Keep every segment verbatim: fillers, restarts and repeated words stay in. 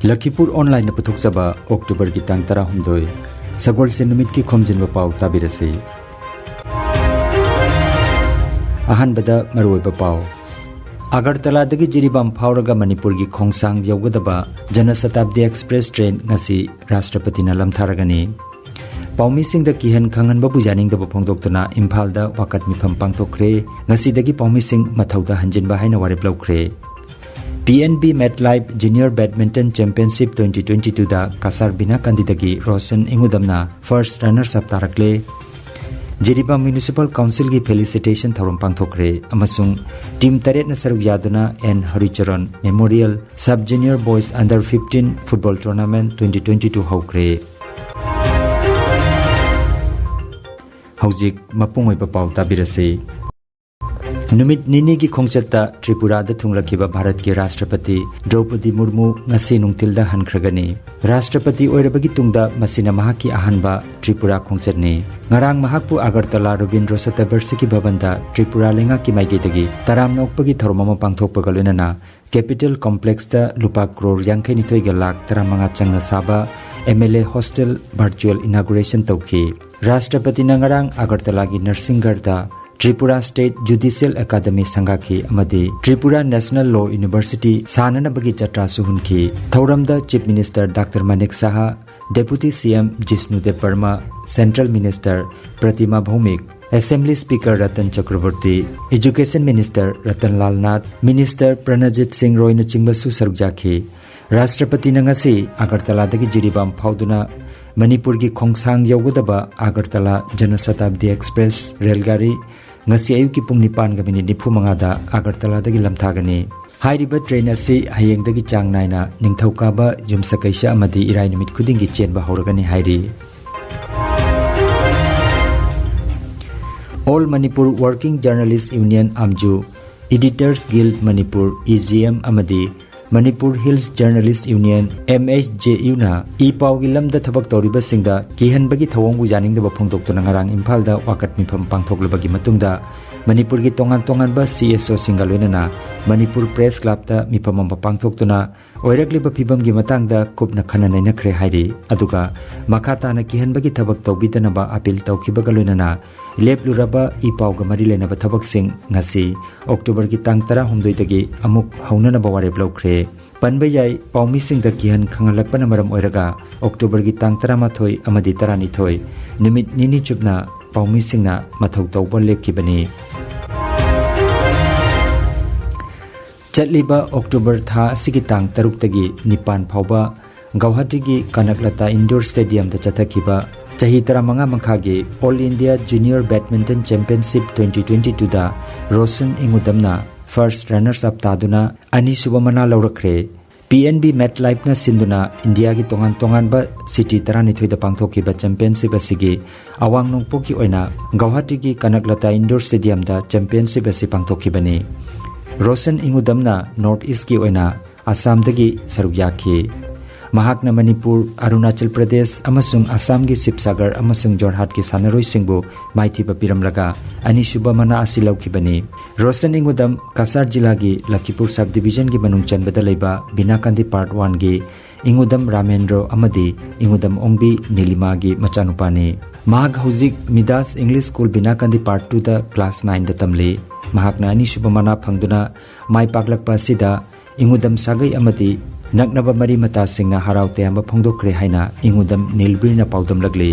ꯂꯈꯤꯄꯨꯔ ꯑꯣꯟꯂꯥꯏꯟꯅ ꯄꯨꯊꯣꯛꯆꯕ ꯑꯣꯛꯇꯣꯕꯔꯒꯤ ꯇꯥꯡ ꯇꯔꯥꯍꯨꯝꯗꯣꯏ, ꯁꯒꯣꯜꯁꯦꯟ ꯅꯨꯃꯤꯠꯀꯤ ꯈꯣꯝꯖꯤꯟꯕ ꯄꯥꯎ ꯇꯥꯕꯤꯔꯁꯤ꯫ ꯑꯍꯥꯟꯕꯗ ꯃꯔꯨꯑꯣꯏꯕ ꯄꯥꯎ꯫ ꯑꯒꯔꯇꯂꯥꯗꯒꯤ ꯖꯤꯔꯤꯕꯥꯝ ꯐꯥꯎꯔꯒ ꯃꯅꯤꯄꯨꯔꯒꯤ ꯈꯣꯡꯁꯥꯡ ꯌꯧꯒꯗꯕ ꯖꯅꯁꯇꯥꯕꯗꯤ ꯑꯦꯛꯁꯄ꯭ꯔꯦꯁ ꯇ꯭ꯔꯦꯟ ꯉꯁꯤ ꯔꯥꯁꯇ꯭ꯔꯄꯇꯤꯅ ꯂꯝꯊꯥꯔꯒꯅꯤ꯫ ꯄꯥꯎꯃꯤꯁꯤꯡꯗ ꯀꯤꯍꯟ ꯈꯪꯍꯟꯕꯕꯨ ꯌꯥꯅꯤꯡꯗꯕ ꯐꯣꯡꯗꯣꯛꯇꯨꯅ ꯏꯝꯐꯥꯜꯗ ꯋꯥꯀꯠ ꯃꯤꯐꯝ ꯄꯥꯡꯊꯣꯛꯈ꯭ꯔꯦ꯫ ꯉꯁꯤꯗꯒꯤ ꯄꯥꯎꯃꯤꯁꯤꯡ ꯃꯊꯧꯗ ꯍꯟꯖꯤꯟꯕ ꯍꯥꯏꯅ ꯋꯥꯔꯦꯞ ꯂꯧꯈ꯭ꯔꯦ꯫ P N B MetLife Junior Badminton Championship twenty twenty-twoꯗ ꯀꯁꯥꯔ ꯕꯤꯅꯥꯀꯥꯟꯗꯤꯗꯒꯤ ꯔꯣꯁꯟ ꯏꯉꯨꯗꯝꯅ first runners up ꯇꯥꯔꯛꯂꯦ꯫ ꯖꯤꯔꯤꯕꯥꯝ ꯃ꯭ꯌꯨꯅꯤꯁꯤꯄꯥꯜ ꯀꯥꯎꯟꯁꯤꯜꯒꯤ ꯐꯦꯂꯤꯁꯤꯇꯦꯁꯟ ꯊꯧꯔꯝ ꯄꯥꯡꯊꯣꯛꯈ꯭ꯔꯦ ꯑꯃꯁꯨꯡ ꯇꯤꯝ ꯇꯔꯦꯠꯅ ꯁꯔꯨꯛ ꯌꯥꯗꯨꯅ N Haricharan memorial Sub Junior Boys Under fifteen Football Tournament twenty twenty-two ꯍꯧꯈ꯭ꯔꯦ꯫ ꯍꯧꯖꯤꯛ ꯃꯄꯨꯡ ꯑꯣꯏꯕ ꯄꯥꯎ ꯇꯥꯕꯤꯔꯁꯤ꯫ ꯅꯨꯃꯤꯠ ꯅꯤꯅꯤꯒꯤ ꯈꯣꯡꯆꯠꯇ ꯇ꯭ꯔꯤꯄꯨꯔꯥꯗ ꯊꯨꯡꯂꯈꯤꯕ ꯚꯥꯔꯠꯀꯤ ꯔꯥꯁꯇ꯭ꯔꯄꯇꯤ ꯗ꯭ꯔꯧꯄꯗꯤ ꯃꯨꯔꯃꯨ ꯉꯁꯤ ꯅꯨꯡꯊꯤꯜꯗ ꯍꯟꯈ꯭ꯔꯒꯅꯤ꯫ ꯔꯥꯁꯇ꯭ꯔꯄꯇꯤ ꯑꯣꯏꯔꯕꯒꯤ ꯇꯨꯡꯗ ꯃꯁꯤꯅ ꯃꯍꯥꯛꯀꯤ ꯑꯍꯥꯟꯕ ꯇ꯭ꯔꯤꯄꯨꯔꯥ ꯈꯣꯡꯆꯠꯅꯤ꯫ ꯉꯔꯥꯡ ꯃꯍꯥꯛꯄꯨ ꯑꯒꯔꯇꯂꯥ ꯔꯕꯤꯟꯗ꯭ꯔꯣ ꯁꯇꯕꯔꯁꯤꯀꯤ ꯚꯕꯟꯗ ꯇ꯭ꯔꯤꯄꯨꯔꯥ ꯂꯩꯉꯥꯛꯀꯤ ꯃꯥꯏꯀꯩꯗꯒꯤ ꯇꯔꯥꯝꯅ ꯑꯣꯛꯄꯒꯤ ꯊꯧꯔꯝ ꯑꯃ ꯄꯥꯡꯊꯣꯛꯄꯒ ꯂꯣꯏꯅꯅ ꯀꯦꯄꯤꯇꯦꯜ ꯀꯣꯝꯄ꯭ꯂꯦꯛꯁꯇ ꯂꯨꯄꯥ ꯀ꯭ꯔꯣꯔ ꯌꯥꯡꯈꯩ ꯅꯤꯊꯣꯏꯒ ꯂꯥꯈ ꯇꯔꯥꯃꯉꯥ ꯆꯪꯅ ꯁꯥꯕ M L A hostel virtual ꯏꯅꯥꯒꯨꯔꯦꯁꯟ ꯇꯧꯈꯤ꯫ ꯔꯥꯁꯇ꯭ꯔꯄꯇꯤꯅ ꯉꯔꯥꯡ ꯑꯒꯔꯇꯂꯥꯒꯤ ꯅꯔꯁꯤꯡꯒꯔꯗ ꯇ꯭ꯔꯤꯄꯨꯔꯥ ꯁ꯭ꯇꯦꯠ ꯖꯨꯗꯤꯁꯤꯌꯦꯜ ꯑꯦꯀꯥꯗꯃꯤ ꯁꯪꯒꯥꯈꯤ ꯑꯃꯗꯤ ꯇ꯭ꯔꯤꯄꯨꯔꯥ ꯅꯦꯁꯅꯦꯜ ꯂꯣ ꯌꯨꯅꯤꯚꯔꯁꯤꯇꯤ ꯁꯥꯅꯅꯕꯒꯤ ꯖꯇ꯭ꯔꯥꯁꯨ ꯍꯨꯟꯈꯤ꯫ ꯊꯧꯔꯝꯗ ꯆꯤꯐ ꯃꯤꯅꯤꯁꯇꯔ ꯗꯥꯛꯇꯔ ꯃꯅꯤꯛ ꯁꯍꯥ, ꯗꯦꯄꯨꯇꯤ ꯁꯤ ꯑꯦꯝ ꯖꯤꯁꯅꯨꯗꯦꯕ ꯕꯔꯃꯥ, central minister ꯄ꯭ꯔꯇꯤꯃꯥ ꯚꯧꯃꯤꯛ, assembly speaker Ratan ꯆꯀ꯭ꯔꯕꯔꯇꯤ, education minister ꯔꯇꯟꯂꯥꯜ Nath, minister ꯄ꯭ꯔꯅꯖꯤꯠ ꯁꯤꯡ ꯔꯣꯏꯅꯆꯤꯡꯕꯁꯨ ꯁꯔꯨꯛ ꯌꯥꯈꯤ꯫ ꯔꯥꯁꯇ꯭ꯔꯄꯇꯤꯅ ꯉꯁꯤ ꯑꯒꯔꯇꯂꯥꯗꯒꯤ ꯖꯤꯔꯤꯕꯥꯝ ꯐꯥꯎꯗꯨꯅ ꯃꯅꯤꯄꯨꯔꯒꯤ ꯈꯣꯡꯁꯥꯡ ꯌꯧꯒꯗꯕ ꯑꯒꯔꯇꯂꯥ ꯖꯅꯁꯇꯥꯕꯗꯤ ꯑꯦꯛꯁꯄ꯭ꯔꯦꯁ ꯔꯦꯜꯒꯥꯔꯤ ꯉꯁꯤ ꯑꯌꯨꯛꯀꯤ ꯄꯨꯡ ꯅꯤꯄꯥꯟꯒ ꯃꯤꯅꯤꯠ ꯅꯤꯐꯨ ꯃꯉꯥꯗ ꯑꯒꯔꯇꯂꯥꯗꯒꯤ ꯂꯝꯊꯥꯒꯅꯤ꯫ ꯍꯥꯏꯔꯤꯕ ꯇ꯭ꯔꯦꯟ ꯑꯁꯤ ꯍꯌꯦꯡꯗꯒꯤ ꯆꯥꯡ ꯅꯥꯏꯅ ꯅꯤꯡꯊꯧꯀꯥꯕ, ꯌꯨꯝꯁꯀꯩꯁ ꯑꯃꯗꯤ ꯏꯔꯥꯏ ꯅꯨꯃꯤꯠ ꯈꯨꯗꯤꯡꯒꯤ ꯆꯦꯟꯕ ꯍꯧꯔꯒꯅꯤ ꯍꯥꯏꯔꯤ꯫ All Manipur Working Journalist Union, AMJU, Editors Guild Manipur, EGM, ꯑꯃꯗꯤ Manipur Hills Journalist Union, MHJUꯅ E ꯄꯥꯎꯒꯤ ꯂꯝꯗ ꯊꯕꯛ ꯇꯧꯔꯤꯕꯁꯤꯡꯗ ꯀꯤꯍꯟꯕꯒꯤ ꯊꯧꯑꯣꯡꯕꯨ ꯌꯥꯅꯤꯡꯗꯕ ꯐꯣꯡꯗꯣꯛꯇꯨꯅ ꯉꯔꯥꯡ ꯏꯝꯐꯥꯜꯗ ꯋꯥꯀꯠ ꯃꯤꯐꯝ ꯄꯥꯡꯊꯣꯛꯂꯕꯒꯤ ꯃꯇꯨꯡꯗ ꯃꯅꯤꯄꯨꯔꯒꯤ ꯇꯣꯉꯥꯟ ꯇꯣꯉꯥꯟꯕ ꯁꯤ ꯑꯦꯁ ꯑꯣꯁꯤꯡꯒ ꯂꯣꯏꯅꯅ ꯃꯅꯤꯄꯨꯔ ꯄ꯭ꯔꯦꯁ ꯀ꯭ꯂꯕꯇ ꯃꯤꯐꯝ ꯑꯃ ꯄꯥꯡꯊꯣꯛꯇꯨꯅ ꯑꯣꯏꯔꯛꯂꯤꯕ ꯐꯤꯕꯝꯒꯤ ꯃꯇꯥꯡꯗ ꯀꯨꯞꯅ ꯈꯟꯅ ꯅꯩꯅꯈ꯭ꯔꯦ ꯍꯥꯏꯔꯤ꯫ ꯑꯗꯨꯒ ꯃꯈꯥ ꯇꯥꯅ ꯀꯤꯍꯟꯕꯒꯤ ꯊꯕꯛ ꯇꯧꯕꯤꯗꯅꯕ ꯑꯥꯄꯤꯜ ꯇꯧꯈꯤꯕꯒ ꯂꯣꯏꯅꯅ ꯂꯦꯞꯂꯨꯔꯕ ꯏ ꯄꯥꯎꯒ ꯃꯔꯤ ꯂꯩꯅꯕ ꯊꯕꯛꯁꯤꯡ ꯉꯁꯤ ꯑꯣꯛꯇꯣꯕꯔꯒꯤ ꯇꯥꯡ ꯇꯔꯥꯍꯨꯝꯗꯣꯏꯗꯒꯤ ꯑꯃꯨꯛ ꯍꯧꯅꯅꯕ ꯋꯥꯔꯦꯞ ꯂꯧꯈ꯭ꯔꯦ꯫ ꯄꯟꯕ ꯌꯥꯏ, ꯄꯥꯎꯃꯤꯁꯤꯡꯗ ꯀꯤꯍꯟ ꯈꯪꯍꯜꯂꯛꯄꯅ ꯃꯔꯝ ꯑꯣꯏꯔꯒ ꯑꯣꯛꯇꯣꯕꯔꯒꯤ ꯇꯥꯡ ꯇꯔꯥꯃꯥꯊꯣꯏ ꯑꯃꯗꯤ ꯇꯔꯥꯅꯤꯊꯣꯏ ꯅꯨꯃꯤꯠ ꯅꯤꯅꯤ ꯆꯨꯞꯅ ꯄꯥꯎꯃꯤꯁꯤꯡꯅ ꯃꯊꯧ ꯇꯧꯕ ꯂꯦꯞꯈꯤꯕꯅꯤ꯫ ꯆꯠꯂꯤꯕ ꯑꯣꯛꯇꯣꯕꯔ ꯊꯥ ꯑꯁꯤꯒꯤ ꯇꯥꯡ ꯇꯔꯨꯛꯇꯒꯤ ꯅꯤꯄꯥꯟ ꯐꯥꯎꯕ ꯒꯧꯍꯥꯇꯤꯒꯤ ꯀꯅꯛꯂꯇꯥ ꯏꯟꯗꯣꯔ ꯁ꯭ꯇꯦꯗꯤꯌꯝꯗ ꯆꯠꯊꯈꯤꯕ ꯆꯍꯤ ꯇꯔꯥꯃꯉꯥ ꯃꯈꯥꯒꯤ All India Junior Badminton Championship twenty twenty-twoꯗ Roshan ꯏꯉꯨꯗꯝꯅ first runners up ꯇꯥꯗꯨꯅ ꯑꯅꯤꯁꯨꯕ ꯃꯅꯥ ꯂꯧꯔꯛꯈ꯭ꯔꯦ꯫ ꯄꯤ ꯑꯦꯟ ꯕꯤ MetLifeꯅ ꯁꯤꯟꯗꯨꯅ ꯏꯟꯗꯤꯌꯥꯒꯤ ꯇꯣꯉꯥꯟ ꯇꯣꯉꯥꯟꯕ ꯁꯤꯇꯤ ꯇꯔꯥꯅꯤꯊꯣꯏꯗ ꯄꯥꯡꯊꯣꯛꯈꯤꯕ ꯆꯦꯝꯄꯤꯌꯟꯁꯤꯞ ꯑꯁꯤꯒꯤ ꯑꯋꯥꯡ ꯅꯣꯡꯄꯣꯛꯀꯤ ꯑꯣꯏꯅ ꯒꯧꯍꯥꯇꯤꯒꯤ ꯀꯅꯛꯂꯇꯥ ꯏꯟꯗꯣꯔ ꯁ꯭ꯇꯦꯗꯤꯌꯝꯗ ꯆꯦꯝꯄꯤꯌꯟꯁꯤꯞ ꯑꯁꯤ ꯄꯥꯡꯊꯣꯛꯈꯤꯕꯅꯤ꯫ ꯔꯣꯁꯟ ꯏꯉꯨꯗꯝꯅ ꯅꯣꯔꯠ ꯏꯁ꯭ꯠꯀꯤ ꯑꯣꯏꯅ ꯑꯁꯥꯝꯗꯒꯤ ꯁꯔꯨꯛ ꯌꯥꯈꯤ꯫ ꯃꯍꯥꯛꯅ ꯃꯅꯤꯄꯨꯔ, ꯑꯔꯨꯅꯥꯆꯜ ꯄ꯭ꯔꯗꯦꯁ ꯑꯃꯁꯨꯡ ꯑꯁꯥꯝꯒꯤ ꯁꯤꯕꯁꯥꯒꯔ ꯑꯃꯁꯨꯡ ꯖꯣꯔꯍꯥꯠꯀꯤ ꯁꯥꯟꯅꯔꯣꯏꯁꯤꯡꯕꯨ ꯃꯥꯏꯊꯤꯕ ꯄꯤꯔꯝꯂꯒ ꯑꯅꯤꯁꯨꯕ ꯃꯅꯥ ꯑꯁꯤ ꯂꯧꯈꯤꯕꯅꯤ꯫ ꯔꯣꯁꯟ ꯏꯉꯨꯗꯝ ꯀꯁꯥꯔ ꯖꯤꯂꯥꯒꯤ ꯂꯈꯤꯄꯨꯔ ꯁꯕ ꯗꯤꯕꯤꯖꯟꯒꯤ ꯃꯅꯨꯡ ꯆꯟꯕꯗ ꯂꯩꯕ ꯕꯤꯅꯥꯀꯥꯟꯗꯤ ꯄꯥꯔꯠ ꯋꯥꯟꯒꯤ ꯏꯉꯨꯗꯝ ꯔꯥꯃꯦꯟꯗ꯭ꯔꯣ ꯑꯃꯗꯤ ꯏꯉꯨꯗꯝ ꯑꯣꯡꯕꯤ ꯅꯤꯂꯤꯃꯥꯒꯤ ꯃꯆꯥꯅꯨꯄꯥꯅꯤ꯫ ꯃꯍꯥꯛ ꯍꯧꯖꯤꯛ ꯃꯤꯗꯥꯁ ꯏꯪꯂꯤꯁ ꯁ꯭ꯀꯨꯜ ꯕꯤꯅꯥꯀꯥꯟꯗꯤ ꯄꯥꯔꯠ ꯇꯨꯗ ꯀ꯭ꯂꯥꯁ ꯅꯥꯏꯟꯗ ꯇꯝꯂꯤ꯫ ꯃꯍꯥꯛꯅ ꯑꯅꯤꯁꯨꯕ ꯃꯅꯥ ꯐꯪꯗꯨꯅ ꯃꯥꯏ ꯄꯥꯛꯂꯛꯄ ꯑꯁꯤꯗ ꯏꯉꯨꯗꯝ ꯁꯥꯒꯩ ꯑꯃꯗꯤ ꯅꯛꯅꯕ ꯃꯔꯤ ꯃꯇꯥꯁꯤꯡꯅ ꯍꯔꯥꯎ ꯇꯌꯥꯝꯕ ꯐꯣꯡꯗꯣꯛꯈ꯭ꯔꯦ ꯍꯥꯏꯅ ꯏꯉꯨꯗꯝ ꯅꯤꯜꯕꯤꯔꯅ ꯄꯥꯎꯗꯝꯂꯛꯂꯤ꯫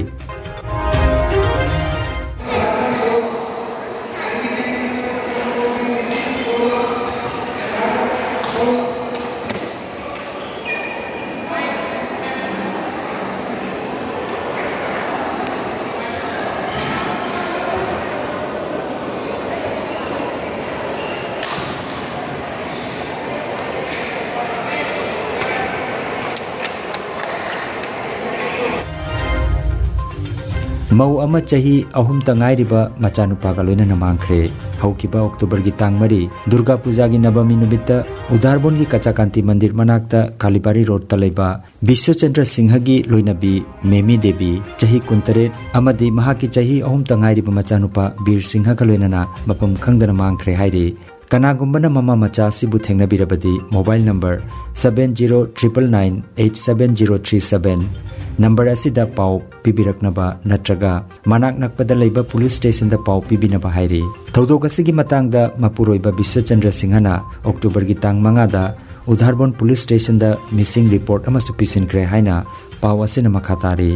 ꯃꯧ ꯑꯃ ꯆꯍꯤ ꯑꯍꯨꯝꯇ ꯉꯥꯏꯔꯤꯕ ꯃꯆꯥꯅꯨꯄꯥꯒ ꯂꯣꯏꯅꯅ ꯃꯥꯡꯈ꯭ꯔꯦ꯫ ꯍꯧꯈꯤꯕ ꯑꯣꯛꯇꯣꯕꯔꯒꯤ ꯇꯥꯡ ꯃꯔꯤ, ꯗꯨꯔꯒꯥ ꯄꯨꯖꯥꯒꯤ ꯅꯕꯃꯤ ꯅꯨꯃꯤꯠꯇ ꯎꯗꯥꯔꯕꯣꯟꯒꯤ ꯀꯆꯥꯀꯥꯟꯇꯤ ꯃꯟꯗꯤꯔ ꯃꯅꯥꯛꯇ ꯀꯥꯂꯤꯕꯥꯔꯤ ꯔꯣꯗꯇ ꯂꯩꯕ ꯕꯤꯁ꯭ꯋꯆꯟꯗ꯭ꯔ ꯁꯤꯡꯍꯒꯤ ꯂꯣꯏꯅꯕꯤ ꯃꯦꯃꯤ ꯗꯦꯕꯤ, ꯆꯍꯤ ꯀꯨꯟꯇꯔꯦꯠ, ꯑꯃꯗꯤ ꯃꯍꯥꯛꯀꯤ ꯆꯍꯤ ꯑꯍꯨꯝꯇ ꯉꯥꯏꯔꯤꯕ ꯃꯆꯥꯅꯨꯄꯥ ꯕꯤꯔ ꯁꯤꯡꯍꯒ ꯂꯣꯏꯅꯅ ꯃꯐꯝ ꯈꯪꯗꯅ ꯃꯥꯡꯈ꯭ꯔꯦ ꯍꯥꯏꯔꯤ꯫ ꯀꯅꯥꯒꯨꯝꯕꯅ ꯃꯃꯥ ꯃꯆꯥ ꯑꯁꯤꯕꯨ ꯊꯦꯡꯅꯕꯤꯔꯕꯗꯤ mobile number seven zero triple nine eight seven zero three seven number ꯑꯁꯤꯗ ꯄꯥꯎ ꯄꯤꯕꯤꯔꯛꯅꯕ ꯅꯠꯇ꯭ꯔꯒ ꯃꯅꯥꯛ ꯅꯛꯄꯗ ꯂꯩꯕ police stationꯗ ꯄꯥꯎ ꯄꯤꯕꯤꯅꯕ ꯍꯥꯏꯔꯤ꯫ ꯊꯧꯗꯣꯛ ꯑꯁꯤꯒꯤ ꯃꯇꯥꯡꯗ ꯃꯄꯨꯔꯣꯏꯕ ꯕꯤꯁ꯭ꯋꯆꯟꯗ꯭ꯔ ꯁꯤꯡꯍꯅ ꯑꯣꯛꯇꯣꯕꯔꯒꯤ ꯇꯥꯡ ꯃꯉꯥꯗ ꯎꯗꯥꯔꯕꯣꯟ police stationꯗ missing report ꯑꯃꯁꯨ ꯄꯤꯁꯤꯟꯈ꯭ꯔꯦ ꯍꯥꯏꯅ ꯄꯥꯎ ꯑꯁꯤꯅ ꯃꯈꯥ ꯇꯥꯔꯤ꯫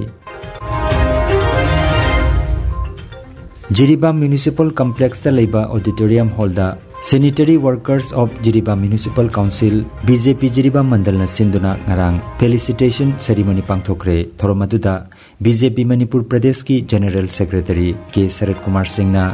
ꯖꯤꯔꯤꯕꯥꯝ Municipal Complexꯇ ꯂꯩꯕ auditorium hallꯗ Sanitary Workers of Jiribam Municipal Council, BJP Jiribam ꯃꯟꯗꯜꯅ ꯁꯤꯟꯗꯨꯅ ꯉꯔꯥꯡ felicitation ceremony ꯄꯥꯡꯊꯣꯛꯈ꯭ꯔꯦ꯫ ꯊꯧꯔꯝ ꯑꯗꯨꯗ BJP ꯃꯅꯤꯄꯨꯔ ꯄ꯭ꯔꯗꯦꯁꯀꯤ General Secretary ꯀꯦ ꯁꯔꯠ ꯀꯨꯃꯥꯔ ꯁꯤꯡꯅ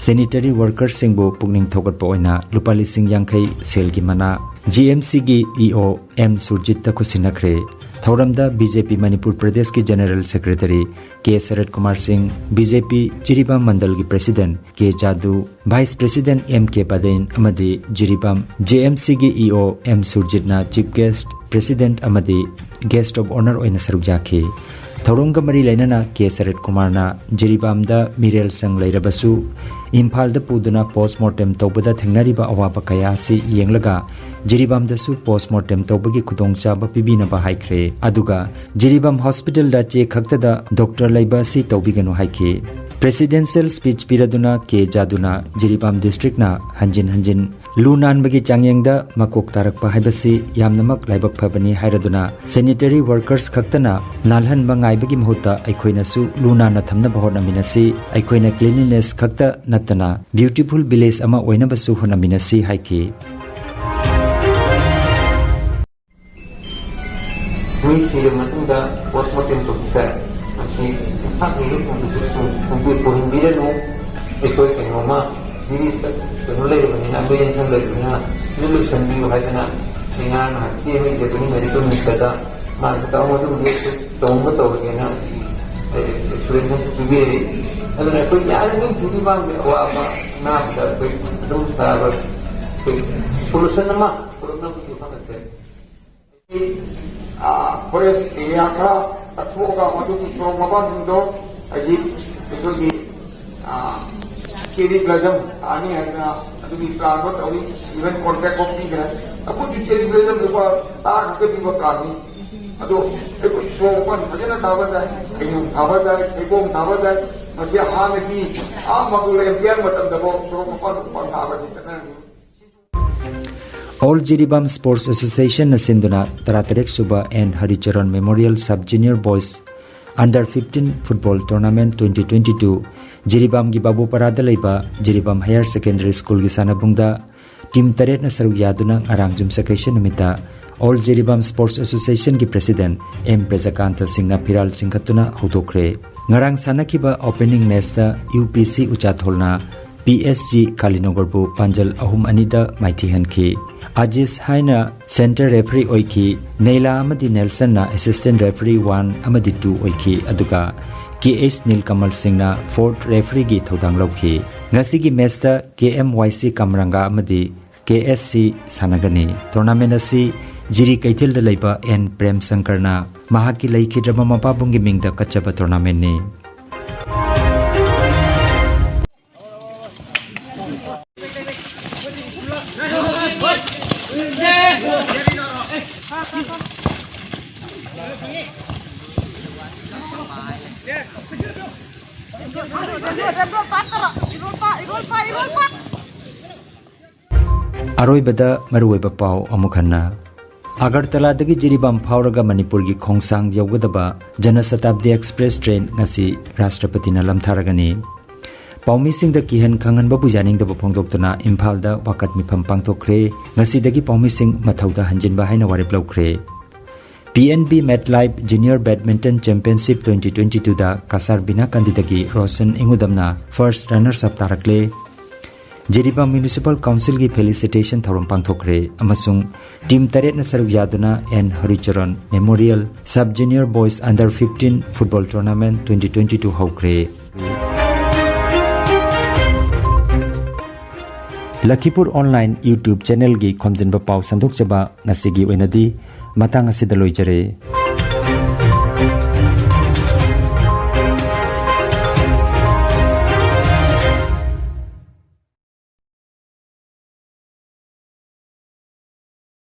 sanitary workersꯁꯤꯡꯕꯨ ꯄꯨꯛꯅꯤꯡ ꯊꯧꯒꯠꯄ ꯑꯣꯏꯅ ꯂꯨꯄꯥ ꯂꯤꯁꯤꯡ ꯌꯥꯡꯈꯩ ꯁꯦꯜꯒꯤ ꯃꯅꯥ, ꯖꯤꯑꯦꯝꯁꯤꯒꯤ ꯏꯑꯣ ꯑꯦꯝ ꯁꯨꯔꯖꯤꯠꯇ ꯈꯨꯠꯁꯤꯟꯅꯈ꯭ꯔꯦ꯫ ꯊꯧꯔꯝꯗ ꯕꯤꯖꯦꯄꯤ ꯃꯅꯤꯄꯨꯔ ꯄ꯭ꯔꯗꯦꯁꯀꯤ General Secretary ꯀꯦ ꯁꯔꯠ ꯀꯨꯃꯥꯔ ꯁꯤꯡ, ꯕꯤꯖꯦꯄꯤ ꯖꯤꯔꯤꯕꯥꯝ ꯃꯟꯗꯜꯒꯤ President ꯀꯦ ꯖꯥꯗꯨ, Vice President ꯑꯦꯝ ꯀꯦ ꯄꯗꯦꯟ ꯑꯃꯗꯤ ꯖꯤꯔꯤꯕꯥꯝ ꯖꯦ ꯑꯦꯝ ꯁꯤꯒꯤ ꯏ ꯑꯣ ꯑꯦꯝ ꯁꯨꯔꯖꯤꯠꯅ Chief Guest, President ꯑꯃꯗꯤ Guest of Honour ꯑꯣꯏꯅ ꯁꯔꯨꯛ ꯌꯥꯈꯤ꯫ ꯊꯧꯔꯝꯒ ꯃꯔꯤ ꯂꯩꯅꯅ ꯀꯦ ꯁꯔꯠ ꯀꯨꯃꯥꯔꯅ ꯖꯤꯔꯤꯕꯥꯝꯗ ꯃꯤꯔꯦꯜ ꯁꯪ ꯂꯩꯔꯕꯁꯨ ꯏꯝꯐꯥꯜꯗ ꯄꯨꯗꯨꯅ post mortem ꯇꯧꯕꯗ ꯊꯦꯡꯅꯔꯤꯕ ꯑꯋꯥꯕ ꯀꯌꯥ ꯑꯁꯤ ꯌꯦꯡꯂꯒ ꯖꯤꯔꯤꯕꯥꯝꯗꯁꯨ post mortem ꯇꯧꯕꯒꯤ ꯈꯨꯗꯣꯡꯆꯥꯕ ꯄꯤꯕꯤꯅꯕ ꯍꯥꯏꯈ꯭ꯔꯦ꯫ ꯑꯗꯨꯒ ꯖꯤꯔꯤꯕꯥꯝ hospitalꯗ ꯆꯦ ꯈꯛꯇꯗ doctor ꯂꯩꯕ ꯑꯁꯤ ꯇꯧꯕꯤꯒꯅꯨ ꯍꯥꯏꯈꯤ꯫ Presidential speech ꯄꯤꯔꯗꯨꯅ ꯀꯦ ꯖꯥꯗꯨꯅ ꯖꯤꯔꯤꯕꯥꯝ districtꯅ ꯍꯟꯖꯤꯟ ꯍꯟꯖꯤꯟ ꯂꯨ ꯅꯥꯟꯕꯒꯤ ꯆꯥꯡꯌꯦꯡꯗ ꯃꯀꯣꯛ ꯇꯥꯔꯛꯄ ꯍꯥꯏꯕꯁꯤ ꯌꯥꯝꯅꯃꯛ ꯂꯥꯏꯕꯛ ꯐꯕꯅꯤ ꯍꯥꯏꯔꯗꯨꯅ sanitary workers ꯈꯛꯇꯅ ꯅꯥꯜꯍꯟꯕ ꯉꯥꯏꯕꯒꯤ ꯃꯍꯨꯠꯇ ꯑꯩꯈꯣꯏꯅꯁꯨ ꯂꯨ ꯅꯥꯟꯅ ꯊꯝꯅꯕ ꯍꯣꯠꯅꯃꯤꯟꯅꯁꯤ꯫ ꯑꯩꯈꯣꯏꯅ cleanliness ꯈꯛꯇ ꯅꯠꯇꯅ beautiful village ꯑꯃ ꯑꯣꯏꯅꯕꯁꯨ ꯍꯣꯠꯅꯃꯤꯟꯅꯁꯤ ꯍꯥꯏꯈꯤ꯫ ꯃꯤ ꯁꯤꯔꯕ ꯃꯇꯨꯡꯗ post mortem ꯇꯧꯕꯁꯦ ꯃꯁꯤ ꯌꯨꯝꯐꯝ ꯃꯤꯔꯦꯞ ꯄꯨꯍꯟꯕꯤꯔꯅꯨ꯫ ꯑꯩꯈꯣꯏ ꯀꯩꯅꯣꯝꯃ ꯗꯤꯜꯂꯤꯗ ꯀꯩꯅꯣ ꯂꯩꯔꯕꯅꯤꯅ, ꯑꯩꯈꯣꯏ ꯌꯦꯟꯊꯪ ꯂꯩꯔꯕꯅꯤꯅ ꯁꯤꯗ ꯂꯣꯏꯁꯟꯕꯤꯌꯨ ꯍꯥꯏꯗꯅ ꯑꯩ ꯉꯔꯥꯡ ꯅꯍꯥꯟ ꯆꯦ ꯑꯃ ꯏꯖꯕꯅꯤ medical ministerꯗ꯫ ꯃꯥꯅ ꯇꯧꯕ ꯑꯗꯨꯝꯗꯤ ꯇꯧꯅꯕ ꯇꯧꯔꯒꯦꯅ ꯑꯦꯛꯁꯄꯤꯔꯤꯌꯦꯟꯁ ꯄꯤꯕꯤꯔꯤ꯫ ꯑꯗꯨꯅ ꯑꯩꯈꯣꯏ ꯌꯥꯔꯤꯉꯩ ꯖꯤꯔꯤꯕꯥꯝꯒꯤ ꯑꯋꯥꯕ ꯑꯅꯥꯕꯗ ꯑꯩꯈꯣꯏ ꯑꯗꯨꯝ ꯐꯕ ꯑꯩꯈꯣꯏ ꯁꯣꯂꯨꯁꯟ ꯑꯃ ꯄꯨꯔꯛꯅꯕꯒꯤ ꯍꯣꯠꯅꯁꯦ꯫ ꯑꯥ, ꯐꯣꯔꯦꯁ ꯑꯦꯔꯤꯌꯥ ꯈꯔ ꯀꯠꯊꯣꯛꯑꯒ ꯃꯗꯨꯒꯤ ꯁꯣꯔꯣꯛ ꯃꯄꯥꯟꯁꯤꯡꯗꯣ ꯍꯧꯖꯤꯛ ꯑꯩꯈꯣꯏꯒꯤ, ꯑꯥ, ꯆꯦꯔꯤ ꯕ꯭ꯂꯣꯁꯝ ꯊꯥꯅꯤ ꯍꯥꯏꯗꯅ ꯑꯗꯨꯒꯤ ꯄ꯭ꯂꯥꯟꯗꯣ ꯇꯧꯔꯤ꯫ ꯏꯚꯟ ꯀꯣꯟꯇ꯭ꯔꯦꯛ ꯐꯥꯎ ꯄꯤꯈ꯭ꯔꯦ꯫ ꯑꯩꯈꯣꯏꯒꯤ ꯆꯦꯔꯤ ꯕ꯭ꯂꯣꯁꯝ ꯂꯨꯄꯥ ꯇꯔꯥ ꯈꯛꯇ ꯄꯤꯕ ꯄ꯭ꯂꯥꯟꯅꯤ꯫ ꯑꯗꯣ ꯑꯩꯈꯣꯏ ꯁꯣꯔꯣꯛ ꯃꯄꯥꯟ ꯐꯖꯅ ꯊꯥꯕ ꯌꯥꯏ, ꯍꯩꯅꯧ ꯊꯥꯕ ꯌꯥꯏ, ꯊꯩꯕꯣꯡ ꯊꯥꯕ ꯌꯥꯏ꯫ ꯃꯁꯤ ꯍꯥꯟꯅꯗꯤ ꯑꯥ ꯃꯒꯨꯜ ꯑꯦꯝ ꯄꯤ ꯑꯥꯔ ꯃꯇꯝꯗꯐꯥꯎ ꯁꯣꯔꯣꯛ ꯃꯄꯥꯟ ꯎꯄꯥꯟ ꯊꯥꯕꯁꯤ ꯆꯠꯅꯔꯝꯃꯤ꯫ All Jiribam Sports Associationꯅ ꯁꯤꯟꯗꯨꯅ ꯇꯔꯥꯇꯔꯦꯠ ꯁꯨꯕ and ꯍꯔꯤꯆꯔꯟ Memorial Sub Junior Boys Under fifteen Football Tournament twenty twenty-two ꯖꯤꯔꯤꯕꯥꯝꯒꯤ ꯕꯥꯕꯨꯄꯔꯥꯗ ꯂꯩꯕ ꯖꯤꯔꯤꯕꯥꯝ Higher Secondary Schoolꯒꯤ ꯁꯥꯟꯅꯕꯨꯡꯗ ꯇꯤꯝ ꯇꯔꯦꯠꯅ ꯁꯔꯨꯛ ꯌꯥꯗꯨꯅ ꯉꯔꯥꯡ ꯌꯨꯝꯁꯀꯩꯁ ꯅꯨꯃꯤꯠꯇ All Jiribam Sports Associationꯒꯤ President ꯑꯦꯝ ꯕ꯭ꯔꯖꯀꯥꯟꯇ ꯁꯤꯡꯅ ꯐꯤꯔꯥꯜ ꯆꯤꯡꯈꯠꯇꯨꯅ ꯍꯧꯗꯣꯛꯈ꯭ꯔꯦ꯫ ꯉꯔꯥꯡ ꯁꯥꯟꯅꯈꯤꯕ opening matchꯇ ꯌꯨ ꯄꯤ ꯁꯤ ꯎꯆꯥꯊꯣꯜꯅ ꯄꯤ ꯑꯦꯁ ꯖꯤ ꯀꯥꯂꯤꯅꯣꯒꯔꯕꯨ ꯄꯥꯟꯖꯜ ꯑꯍꯨꯝ ꯑꯅꯤꯗ ꯃꯥꯏꯊꯤꯍꯟꯈꯤ꯫ ꯑꯖꯤꯁ ꯍꯥꯏꯅ center referee ꯑꯣꯏꯈꯤ꯫ ꯅꯦꯂꯥ ꯑꯃꯗꯤ ꯅꯦꯜꯁꯟꯅ assistant referee one ꯑꯃꯗꯤ two ꯑꯣꯏꯈꯤ, ꯑꯗꯨꯒ ꯀꯦ ꯑꯦꯁ ꯅꯤꯜꯀꯃꯜ ꯁꯤꯡꯅ fourth refereeꯒꯤ ꯊꯧꯗꯥꯡ ꯂꯧꯈꯤ꯫ ꯉꯁꯤꯒꯤ matchꯇ ꯀꯦ ꯑꯦꯝ ꯋꯥꯏ ꯁꯤ ꯀꯝꯔꯪꯒꯥ ꯑꯃꯗꯤ ꯀꯦ ꯑꯦꯁ ꯁꯤ ꯁꯥꯟꯅꯒꯅꯤ꯫ Tournament ꯑꯁꯤ ꯖꯤꯔꯤ ꯀꯩꯊꯦꯜꯗ ꯂꯩꯕ ꯑꯦꯟ ꯄ꯭ꯔꯦꯝ ꯁꯪꯀꯔꯅ ꯃꯍꯥꯛꯀꯤ ꯂꯩꯈꯤꯗ꯭ꯔꯕ ꯃꯄꯥꯕꯨꯡꯒꯤ ꯃꯤꯡꯗ ꯀꯠꯆꯕ tournamentꯅꯤ꯫ ꯑꯔꯣꯏꯕꯗ ꯃꯔꯨꯑꯣꯏꯕ ꯄꯥꯎ ꯑꯃꯨꯛ ꯍꯟꯅ꯫ ꯑꯒꯔꯇꯂꯥꯗꯒꯤ ꯖꯤꯔꯤꯕꯥꯝ ꯐꯥꯎꯔꯒ ꯃꯅꯤꯄꯨꯔꯒꯤ ꯈꯣꯡꯁꯥꯡ ꯌꯧꯒꯗꯕ ꯖꯅꯁꯇꯥꯕꯗꯤ ꯑꯦꯛꯁꯄ꯭ꯔꯦꯁ ꯇ꯭ꯔꯦꯟ ꯉꯁꯤ ꯔꯥꯁꯇ꯭ꯔꯄꯇꯤꯅ ꯂꯝꯊꯥꯔꯒꯅꯤ꯫ ꯄꯥꯎꯃꯤꯁꯤꯡꯗ ꯀꯤꯍꯟ ꯈꯪꯍꯟꯕꯕꯨ ꯌꯥꯅꯤꯡꯗꯕ ꯐꯣꯡꯗꯣꯛꯇꯨꯅ ꯏꯝꯐꯥꯜꯗ ꯋꯥꯀꯠ ꯃꯤꯐꯝ ꯄꯥꯡꯊꯣꯛꯈ꯭ꯔꯦ꯫ ꯉꯁꯤꯗꯒꯤ ꯄꯥꯎꯃꯤꯁꯤꯡ ꯃꯊꯧꯗ ꯍꯟꯖꯤꯟꯕ ꯍꯥꯏꯅ ꯋꯥꯔꯦꯞ ꯂꯧꯈ꯭ꯔꯦ꯫ P N B MetLife Junior Badminton Championship twenty twenty-twoꯗ ꯀꯁꯥꯔ ꯕꯤꯅꯥꯀꯟꯗꯤꯗꯒꯤ ꯔꯣꯁꯟ ꯏꯉꯨꯗꯝꯅ first runners up ꯇꯥꯔꯛꯂꯦ꯫ ꯖꯤꯔꯤꯕꯥꯝ ꯃ꯭ꯌꯨꯅꯤꯁꯤꯄꯥꯜ ꯀꯥꯎꯟꯁꯤꯜꯒꯤ ꯐꯦꯂꯤꯁꯤꯇꯦꯁꯟ ꯊꯧꯔꯝ ꯄꯥꯡꯊꯣꯛꯈ꯭ꯔꯦ ꯑꯃꯁꯨꯡ ꯇꯤꯝ ꯇꯔꯦꯠꯅ ꯁꯔꯨꯛ ꯌꯥꯗꯨꯅ N Haricharan memorial sub junior boys under fifteen football tournament twenty twenty two ꯍꯧꯈ꯭ꯔꯦ꯫ ꯂꯈꯤꯄꯨꯔ ꯑꯣꯟꯂꯥꯏꯟ YouTube ꯆꯦꯅꯦꯜꯒꯤ ꯈꯣꯝꯖꯤꯟꯕ ꯄꯥꯎ ꯁꯟꯗꯣꯛꯆꯕ ꯉꯁꯤꯒꯤ ꯑꯣꯏꯅꯗꯤ ꯃꯇꯥꯡ ꯑꯁꯤꯗ ꯂꯣꯏꯖꯔꯦ꯫